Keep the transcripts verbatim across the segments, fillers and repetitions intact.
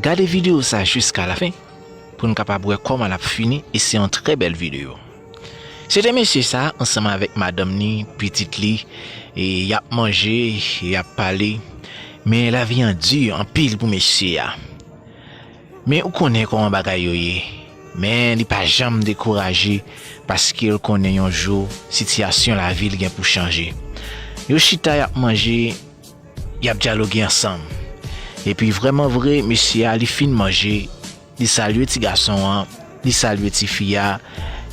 Gade videyo sa jiska lafen pou n kapab wè kòman l ap fini, e se yon trè bèl videyo. Se te mesye sa ansanm avèk madanm ni, pitit li, e y ap manje, y ap pale, men lavi an di anpil pou mesye a. Men ou konnen kòman bagay yo ye. Men li pa janm dekouraje paske l konnen yon jou sitiyasyon lavi l gen pou chanje. Yo chita, y ap manje, y ap dyaloge ansanm. Epi vrèman vre, mesye a li fin manje, li salye ti gason an, li salye tifi a,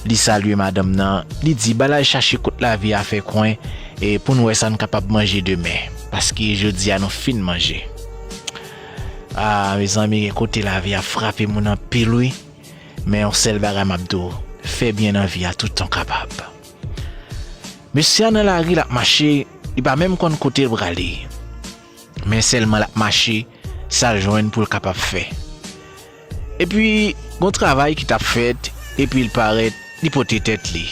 li salye madanm nan, li di ba l al chache kot lavi a fè kwen, e pou n wè sa n kapab manje demen, paske jodi a nou fin manje. A, mezanmi, gen kote lavi a frape moun anpil wi. Men yon sèl bagay m ap di w, fè byen nan vi a toutan w kapab. Mesye a nan lari, l ap mache, li pa menm konn kote l prale. Men sèlman l ap mache, sa l jwenn pou l kapab fè. Epi, gon travay ki t ap fèt, epi l parèt, li pote tèt li.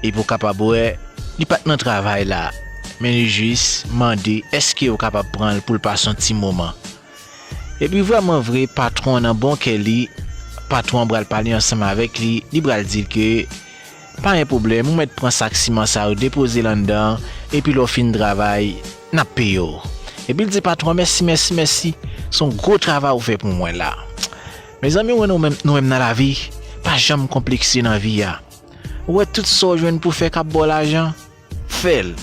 Epi w kapab wè, li pa t nan travay la, men li jis mande èske yo kapab pran l pou l pase yon ti moman. Epi vrèman vre, patwon an nan bon kè li, patwon an pral pale ansanm avèk li, li pral di l ke pa gen pwoblèm, ou mèt pran sak siman sa yo, depoze l anndan, epi lè w fin travay, n ap peye w. Epi l di patwon an mèsi, mèsi, mèsi, se yon gwo travay ou fè pou mwen la. Mezanmi, ou wè nou menm, nou menm nan lavi, pa janm konplekse nan vi a. Ou wè tout sa w jwenn pou fè k ap ba w lajan, fè l.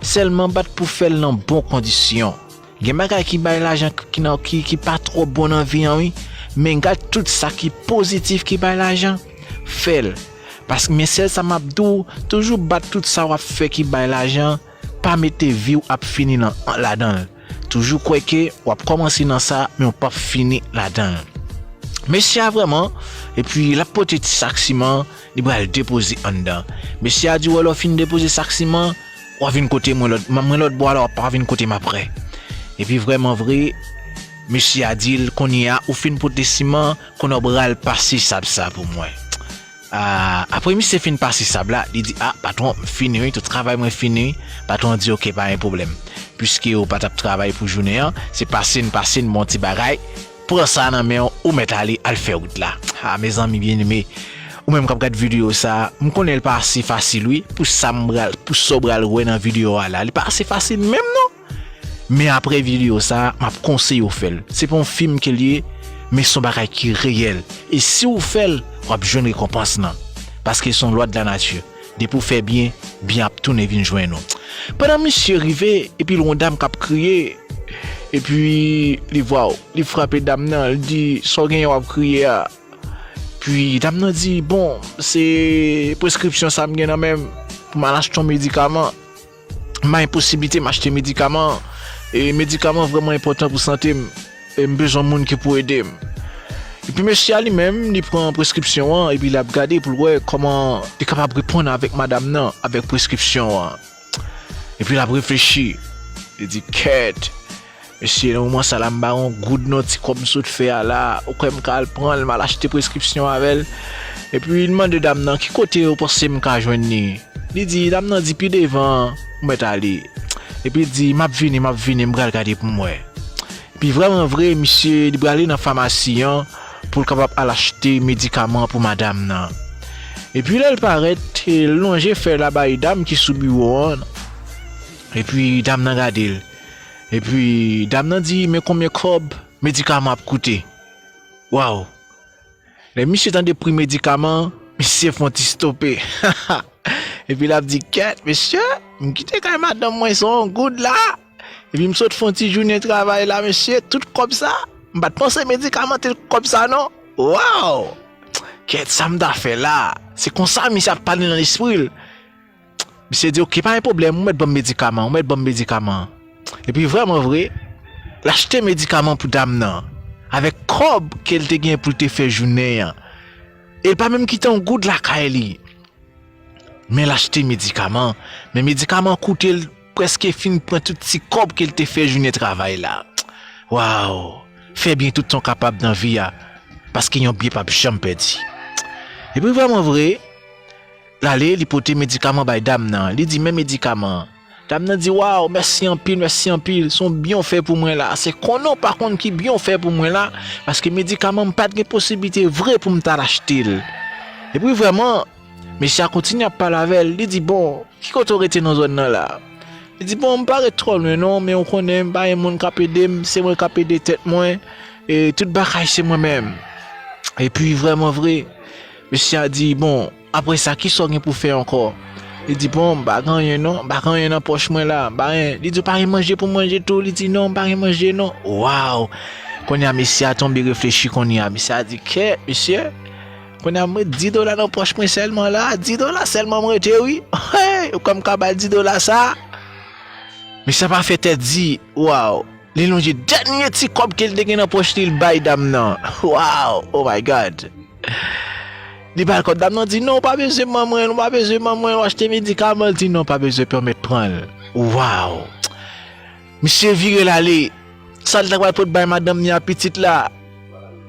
Sèlman bat pou fè l nan bon kondisyon. Gen bagay ki bay lajan ki, nan, ki, ki pa twò bon nan vi an wi, men gad tout sa ki pozitif ki bay lajan, fè l. Paske men sèl sa m ap di w, toujou bat tout sa w ap fè ki bay lajan, pa mete vi w ap fini nan, ladan l. Toujou kwè ke w ap kòmanse nan sa, men w p ap fini ladan l. Mesye a vrèman, epi l ap pote ti sak siman, li pral depoze anndan. Mesye a di, wè, lè w fin depoze sak siman, w a vin kote mwen lòt, mwen lòt bò a la, w ap vin kote m apre. Epi vrèman vre, mesye a di l, kounye a, ou fin pote siman, kounye a w pral pase sab sa pou mwen. A, apre misye fin pase sab la, li di, a, patwon, m fini wi, tout travay mwen fini wi. Patwon an di, oke, pa gen pwoblèm. Piske ou pa t ap travay pou jounen an, se pase n pase n bon ti bagay, pran sa nan men w, ou mèt ale, al fè wout la. A, mezanmi byeneme, ou menm k ap gad videyo sa, m konnen l pa ase fasil wi, pou sa m pral, pou sa w pral wè nan videyo a la, li pa ase fasil menm non. Men apre videyo sa, m ap konseye w fè l. Se pa yon fim ke l ye, men se yon bagay ki reyèl. E si w fè l, w ap jwenn rekonpans lan. Paske se yon lwa de la nati. Depi w fè byen, byen ap tounen vin jwenn ou. Pandan misye rive, epi l wè yon dam k ap kriye, epi li, waw, li frape dam nan, li di, sa w genyen w ap kriye a? Epi dam nan di, bon, se preskripsyon sa m gen nan men m pou m al achte yon medikaman. M pa gen posiblite m achte medikaman. E medikaman vrèman enpòtan pou sante m. E m bezwen moun ki pou ede m. Epi mesye a li menm, li pran preskripsyon an, epi l ap gade pou l wè kòman li kapab reponn avèk madanm nan, avèk preskripsyon an. Epi l ap reflechi. Li di, kèt, mesye, nan moman sa la, m pa gen yon goud non, ti kòb m sot fè a la, ou kwè m ka al pran l, m al achte preskripsyon avè l? Epi l mande dam nan, ki kote ou panse m ka jwenn li? Li di, dam nan di, pi devan, ou mèt ale. Epi l di, m ap vini, m ap vini, m pral gade pou m wè. Epi vrèman vre, misye, li prale nan famasi an pou l kapab al achte medikaman pou madanm nan. Epi lè l parèt, l lonje fè l la bay dam ki sou biwo an. Epi dam nan gade l. Epi dam nan di, men konbyen kòb medikaman ap koute? Waw! Lè misye tande pri medikaman, misye fè yon ti stope. Epi l ap di, kèt, mesye, m kite kay madanm mwen se yon goud la. Epi m sot fè yon ti jounen travay la, mesye, tout kòb sa, m pa t panse medikaman te kòb sa non. Waw! Kèt, sa m ta fè la? Se konsa misye ap pale nan lespri l. Misye di, oke, pa gen pwoblèm, ou mèt ban m medikaman, ou mèt ban m medikaman. Epi vrèman vre, l achte medikaman pou dam nan, avèk kòb ke l te gen pou l te fè jounen an. E l pa menm kite yon goud lakay li. Men l achte medikaman, men medikaman koute l prèske fin pran tout ti kòb ke l te fè jounen travay la. Waw! Fè byen toutan w kapab nan vi a, paske yon byen p ap janm pèdi. Epi vrèman vre, l ale, li pote medikaman bay dam nan. Li di, men medikaman an. Dam nan di, "Waw, mèsi anpil, mèsi anpil. Se yon byen w fè pou mwen la. Se konnen w pa konn ki byen w fè pou mwen la, paske medikaman m pa t gen posiblite vre pou m t al achte l." Epi vrèman, mesye a kontinye ap pale avè l. Li di, "Bon, ki kote w rete nan zòn nan la?" Li di, "Bon, m pa ret twò lwen non, men w konnen, m pa gen moun k ap ede m, se mwen k ap ede tèt mwen, e tout bagay se mwen menm." Epi vrèman vre, mesye a di, "Bon, apre sa, kisa w gen pou fè ankò?" Li di, "Bon, m pa gen anyen non, m pa gen anyen nan pòch mwen la, m pa gen." Li di, "W pa gen manje pou manje tou?" Li di, "Non, m pa gen manje non." Waw! Kounye a, mesye a tonbe reflechi kounye a. Mesye a di, "Kè, mesye, kounye a, mwen dis dola nan pòch mwen sèlman la, dis dola sèlman mwen rete, wi. Hey, ou kwè m ka ba l dis dola sa?" Mesye a pa fè tèt di, waw! Li lonje dènye ti kòb ke l te gen nan pòch li, l bay dam nan. Waw! Oh my God! Li ba l kòb, dam nan di, "Non, w pa bezwen ban mwen, w pa bezwen ban mwen, w achte medikaman." L di, "Non, w pa bezwen, pè, w mèt pran l." Waw! Misye vire l ale. Sa l ta pral pot bay madanm ni a pitit la,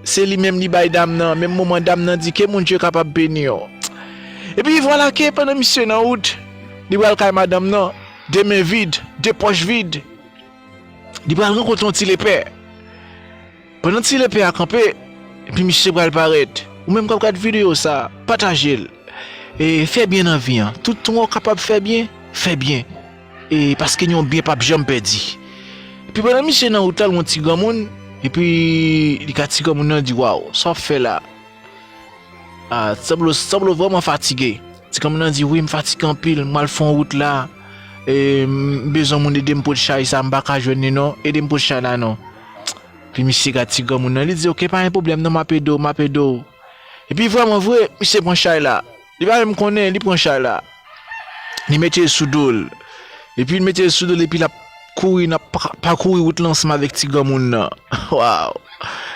se li menm li bay dam nan. Menm moman dam nan di, "Ke Bondye kapab beni w." Epi vwala ke pandan misye nan wout, li pral kay madanm nan, de men vid, de pòch vid. Li pral rankontre yon ti lepè. Pandan ti lepè a kanpe, epi misye pral parèt. Ou menm k ap gad videyo sa, pataje l. E fè byen nan vi an. Tout tan w kapab fè byen, fè byen. E paske yon byen p ap janm pèdi. Epi pandan misye nan wout la, l wè yon ti granmoun, epi li ka ti granmoun nan di, "Waw, sa w ap fè la? Ah, sanble, sanble w vrèman fatige." Ti granmoun nan di, "Wi, m fatige anpil, m al fè yon wout la. E m bezwen moun ede m pot chay sa, m pa ka jwenn li non. Ede m pot chay la non." Epi misye gad ti granmoun nan, li di, "Oke, pa gen pwoblèm non, m ap ede w, m ap ede w." Epi vrèman vre, misye pran chay la. Li pa menm konnen, li pran chay la. Li mete l sou do l. Epi l mete l sou do l, epi l ap kouri, n ap pa-, pakouri wout la ansanm avèk ti granmoun nan. Waw!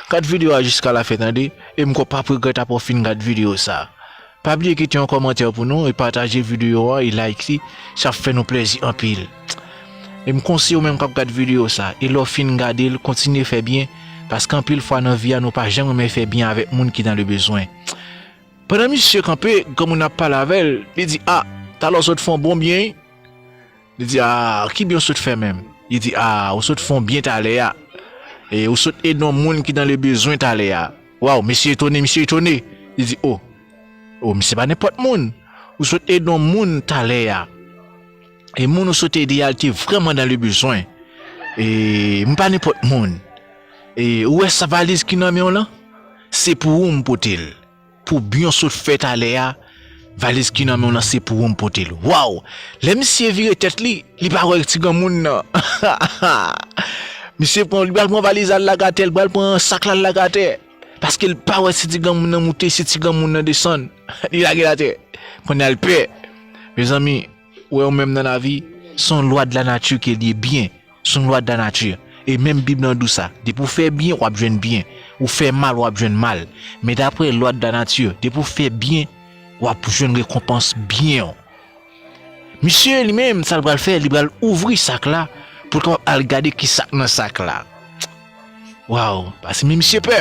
Gad videyo a jiska lafen, tande. E m kwè w p ap regrèt apre w fin gad videyo sa. Pa bliye kite yon kòmantè pou nou, e pataje videyo a, e like li. Sa ap fè nou plèzi anpil. E m konseye w menm k ap gad videyo sa, e lè w fin gade l, kontinye fè byen, paske anpil fwa nan vi a, nou pa janm renmen fè byen avèk moun ki dans le besoin. Pandan misye kanpe, granmoun ap pale avè l, li di, "A, talè w sot fè yon bon byen, wi." Li di, "A, ki byen w sot fè menm?" Li di, "A, ou sot fè yon byen talè a. E ou sot ede yon moun ki dans le besoin talè a." Waw, mesye etone, misye etone. Li di, "O, o, misye pa nenpòt moun. Ou sot ede yon moun talè a. E moun ou sot ede a, li te vrèman dans le besoin. E m pa nenpòt moun. E ou wè sa valiz ki nan men w lan? Se pou ou m pote l. Pou byen w sot fè talè a, valiz ki nan men w lan se pou ou m pote l." Waw! Lè misye vire tèt li, li pa wè ti granmoun nan. Misye pran, li pral pran valiz la, l lage atè, li pral pran sak la, l lage atè. Paske l pa wè si ti granmoun nan moute, si ti granmoun nan desann. Li lage l atè. Kounye a l pè. Mezanmi, ou wè ou menm nan lavi, se yon lwa de la nati ke l ye byen. Se yon lwa de la nati. E menm Bib lan di w sa. Depi w fè byen, w ap jwenn byen. Ou fè mal, w ap jwenn mal. Men daprè lwa de la nati, depi w fè byen, w ap jwenn rekonpans byen w. Misye li menm, sa l pral fè, li pral ouvri sak la pou l kapab al gade ki sa k nan sak la. Waw, paske men misye pè.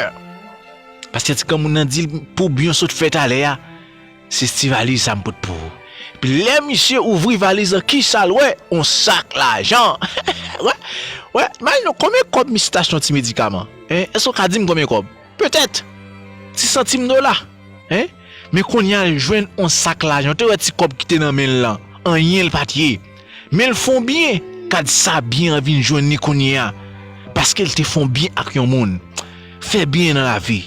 Paske ti granmoun nan di l pou byen w sot fè talè a, se ti valiz sa m pot pou ou. Epi lè misye ouvri valiz lan, kisa l wè? Yon sak lajan. Wè, wè, imajine w konbyen kòb misye t achte yon ti medikaman. Hein? Èske w ka di m konbyen kòb? Petèt ti santim dola. Hein? Men kounye a l jwenn yon sak lajan. Ou te wè ti kòb ki te nan men l lan? Anyen l pa t ye. Men l fè yon byen. Gad sa byen an vin jwenn li kounye a. Paske l te fè yon byen ak yon moun. Fè byen nan lavi.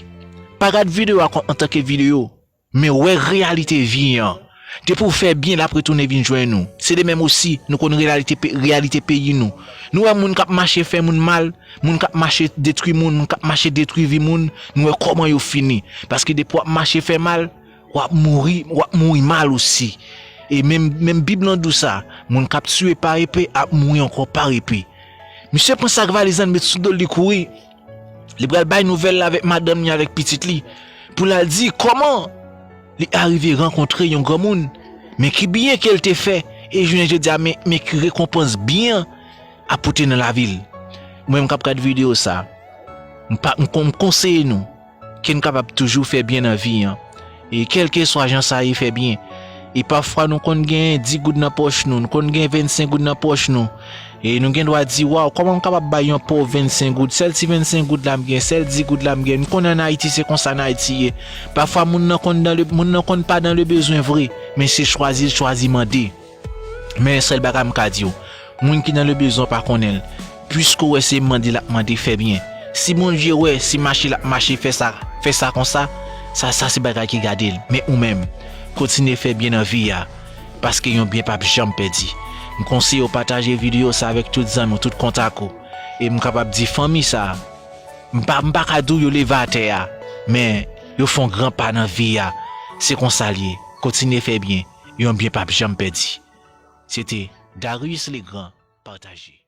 Pa gad videyo a kòm antanke videyo. Men wè reyalite vi an. Depi w fè byen, l ap retounen vin jwenn ou. Se de menm osi, nou konn reyalite pe-, reyalite peyi nou. Nou wè moun k ap mache fè moun mal, moun k ap mache detwi moun, moun k ap mache detwi vi moun, nou wè kòman yo fini. Paske depi w ap mache fè mal, w ap mouri, w ap mouri mal osi. E menm, menm Bib lan di w sa, moun k ap tiye pa epe ap mouri ankò pa epe. Misye pran sak valiz lan, met sou do l, li kouri. Li pral bay nouvèl la avèk madanm li, avèk pitit li, pou l al di kòman li arive rankontre yon granmoun, men ki byen ke l te fè, e jounen jodi a, men, men ki rekonpans byen an ap pote nan lavi l. Ou menm k ap gad videyo sa, m pa, m kon-, m konseye nou ke n kapab toujou fè byen nan vi an. E kèlkeswa jan sa ye, fè byen. E pafwa nou konn gen dis goud nan pòch nou, nou konn gen vennsenk goud nan pòch nou. E nou gen dwa di, waw, kòman m kapab bay yon pòv vennsenk goud? Sèl ti vennsenk goud la m gen, sèl dis goud la m gen. M konnen ann Ayiti, se konsa ann Ayiti ye. Pafwa, moun nan konn dan le, moun nan konn pa dan le bezwen vre, men se chwazi l chwazi mande. Men yon sèl bagay m ka di w, moun ki nan le bezwen pa konnen l. Piske w wè se mande l ap mande, fè byen. Si Bondye wè, si mache l ap mache, fè sa, fè sa konsa, sa, sa se bagay ki gade l. Men ou menm, kontinye fè byen nan vi a, paske yon byen p ap janm pèdi. M konseye w pataje videyo sa avèk tout zanmi w, tout kontak ou. E m kapab di fanmi sa, m pa, m pa ka di w yo leve atè a, men yo fè yon gran pa nan vi a. Se konsa l ye. Kontinye fè byen, yon byen p ap janm pèdi. Se te Darius Legrand, pataje.